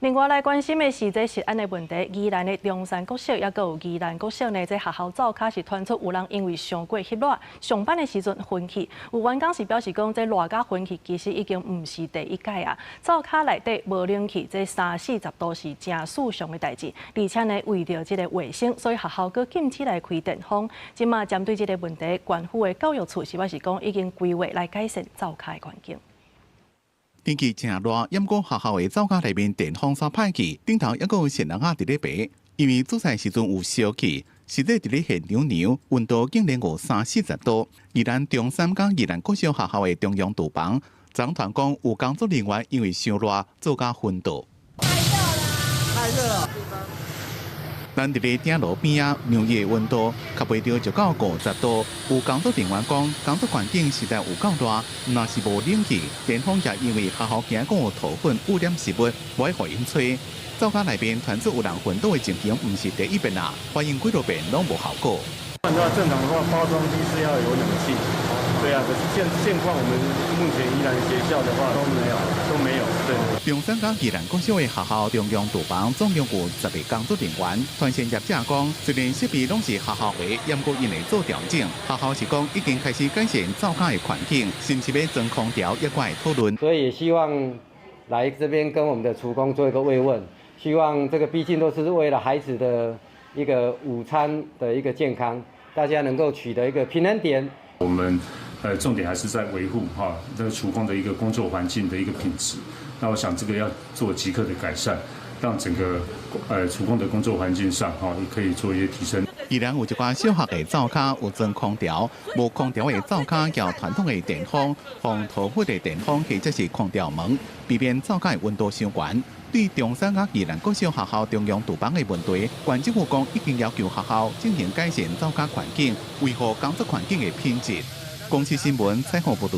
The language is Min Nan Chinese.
另外來關心的是這食安的問題，宜蘭的中山國小，抑閣有宜蘭國小呢，這學校灶跤是傳出有人因為傷過翕熱，上班的時陣昏去。有員工是表示講，這熱甲昏去其實已經毋是第一擺啊。灶跤內底無冷氣，這三四十度是誠尋常的代誌。而且呢，為著這個衛生，所以學校閣禁止來開電風。這馬針對這個問題，縣府的教育處是表示講，已經規劃來改善灶跤的環境。天氣誠熱，毋過學校的灶跤內面電風扇歹去，頂頭猶閣有線人仔佇咧爬，因為煮菜時陣有燒氣，實際佇咧現場量溫度竟然有三四十度。宜蘭中山佮宜蘭國小學校的中央廚房，昨傳講有工作人員因為傷熱做甲昏倒。太熱啦！太熱了。咱佇咧鼎爐邊仔量伊的溫度，較袂著就到50度。有工作人員講，工作環境實在有夠熱，若是無冷氣，電風也因為學校驚講有塗粉污染食物，無愛予𪜶吹。灶跤內面傳出有人昏倒的情形，毋是第一遍啦，反映幾落遍攏無效果。按照正常的話，包裝機是要有冷氣，對啊。可是現況我們目前宜蘭學校的話都沒有，都沒有。對。中山佮宜蘭國小的學校中央廚房總共有10個工作人員，團線業者講，雖然設備攏是學校的，毋過𪜶會做調整。學校是講已經開始改善灶跤的環境，是毋是欲裝空調也會討論。所以也希望來這邊跟我們的廚工做一個慰問，希望這個畢竟都是為了孩子的一個午餐的一個健康，大家能夠取得一個平衡點。我們重點還是在維護哈這個廚工的一個工作環境的一個品質。那我想這個要做即刻的改善，讓整個廚工的工作環境上哈也可以做一些提升。宜蘭有一寡小學的灶跤有裝空調，無空調的灶跤用傳統的電風，防塗粉的電風或者是空調門，避免灶跤的溫度傷懸。對中山佮宜蘭國小學校中央廚房的問題，縣政府講已經要求學校進行改善灶跤環境，維護工作環境的品質。公視新聞採訪報導。